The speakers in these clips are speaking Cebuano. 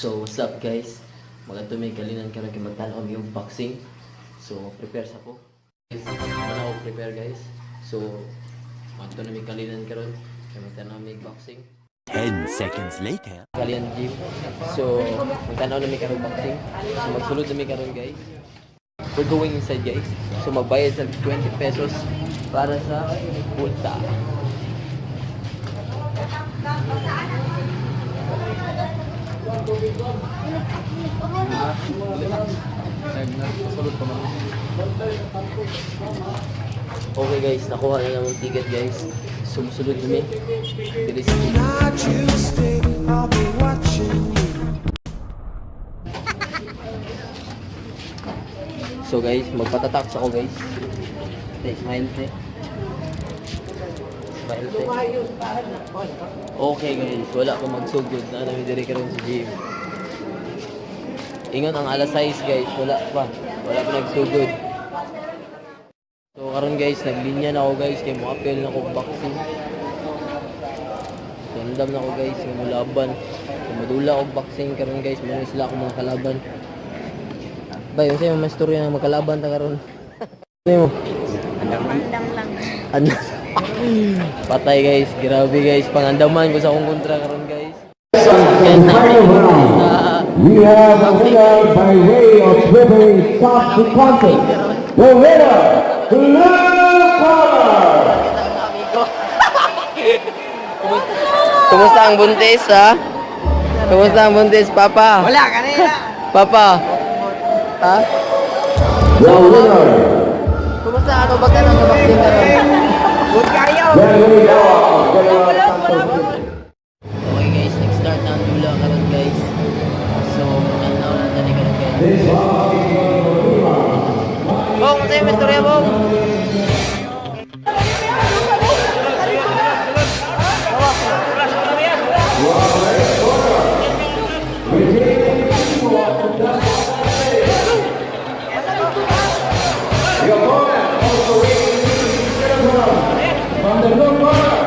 So, what's up, guys? Magadto may Calinan karon kay magtan-aw mi og boxing. So, prepare sa ko. Guys, wala ako prepare, guys. So, magadto na may Calinan karon kay magtan-aw mi og boxing. 10 seconds later. Calinan Gym. So, magtan-aw na mi karon boxing. So, magsulod na mi karon, guys. We're going inside, guys. So, magbayad sa 20 pesos para sa pulta. Okay guys, nakuha na naman ticket, guys. Sumusunod kami. Bilis. Not you stay, I'll be watching you. So guys, magpatatak ako, guys. Te, smile, te. Smile, te. Okay guys, wala pa magsugod na namin diri karon sa gym. Ingon ang alas 6, guys, wala pa. Wala pa nagsugod. So karon guys, naglinya na ako, guys, kay mo apel na ko boxing. So andam na ako, guys, nga molaban. So madula og boxing karon, guys, mo sila akong mga kalaban. Bay, unsa yung mga istorya nga magkalaban ta karon? Ano mo? Andam lang. Ano? Patay guys, grabe guys, pangandaman ko sa akong kontra karon, guys. And final round, we have a winner by way of referee stop the contest. The winner, blue corner. Kumusta ang buntis, ha? Kumusta ang buntis, Papa? Wala kanina. Papa. Ha? The winner, Kumusta ano ba karon sa boxing karon? Good kayo. Gregory Noah of General Santos City. Okay guys, nag-start na ang dula karon, guys. So, tanaw na tani karon, guys. This round is going to be Bong, unsa yung istorya, Bong? The opponent also weighing 60 kilograms from the blue corner.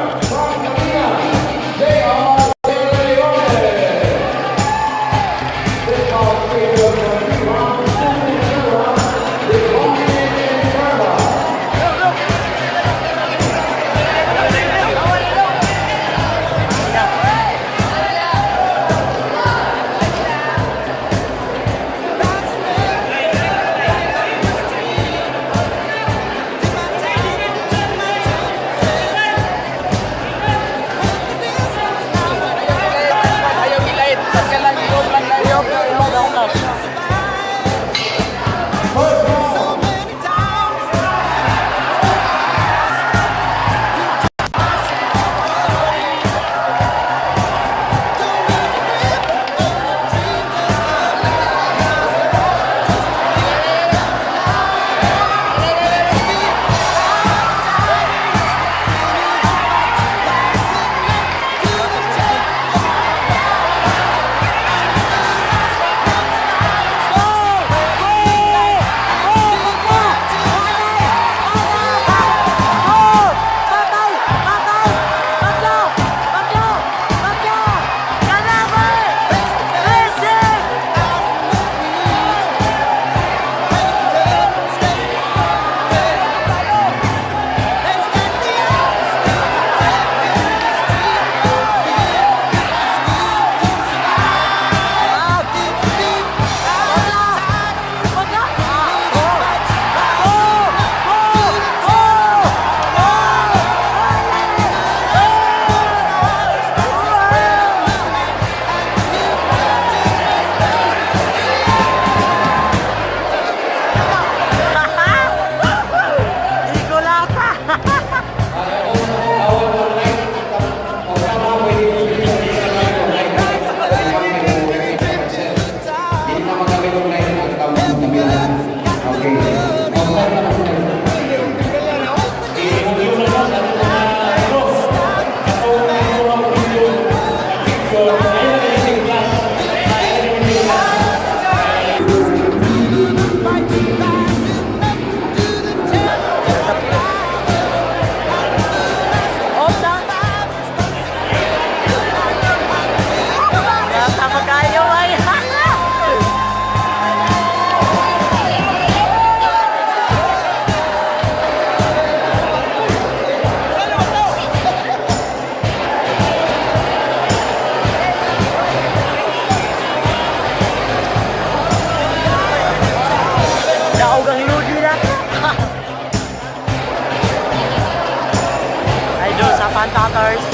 Sa Pantators.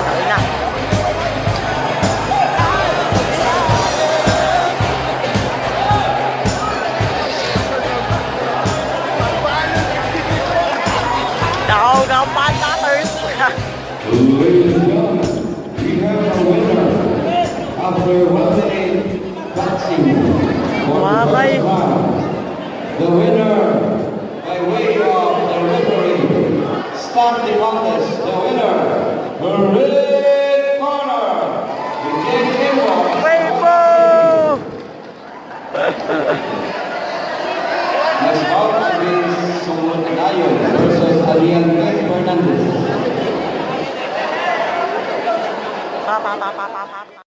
Ayun na. Daw ng Pantators. Ladies and gentlemen, we have a winner after 1 minute boxing for the Wakay. first round. The winner by way of the referee, stop the contest. The winner, the red corner, Eugene Kimbo. Rainbow! Next bout is Sumon Ayon versus Ariel Fernandez. Pa, pa, pa, pa, pa, pa.